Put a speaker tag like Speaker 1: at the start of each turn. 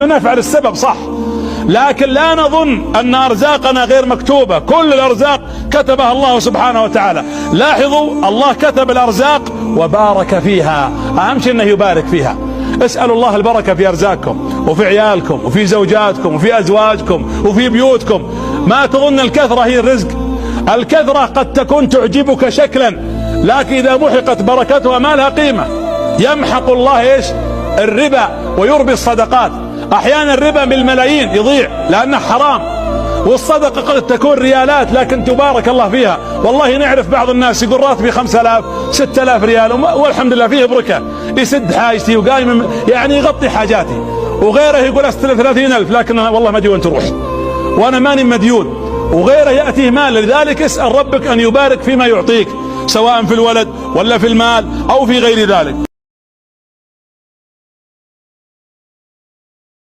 Speaker 1: نفعل السبب صح، لكن لا نظن أن أرزاقنا غير مكتوبة. كل الأرزاق كتبها الله سبحانه وتعالى. لاحظوا، الله كتب الأرزاق وبارك فيها. أهم شيء أنه يبارك فيها. اسألوا الله البركة في أرزاقكم وفي عيالكم وفي زوجاتكم وفي أزواجكم وفي بيوتكم. ما تظن الكثرة هي الرزق. الكثرة قد تكون تعجبك شكلا، لكن إذا محقت بركتها ما لها قيمة. يمحق الله إيش؟ الربا ويربي الصدقات. أحيانا الربا بالملايين يضيع لأنه حرام، والصدقة قد تكون ريالات لكن تبارك الله فيها. والله نعرف بعض الناس يقول راتبي 5000 6000 ريال والحمد لله فيه بركة، يسد حاجتي وقايم يعني يغطي حاجاتي. وغيره يقول استلف 30,000 لكن أنا والله ما أدري وين تروح وأنا ماني مديون. وغيره يأتيه مال. لذلك اسأل ربك أن يبارك فيما يعطيك، سواء في الولد ولا في المال أو في غير ذلك.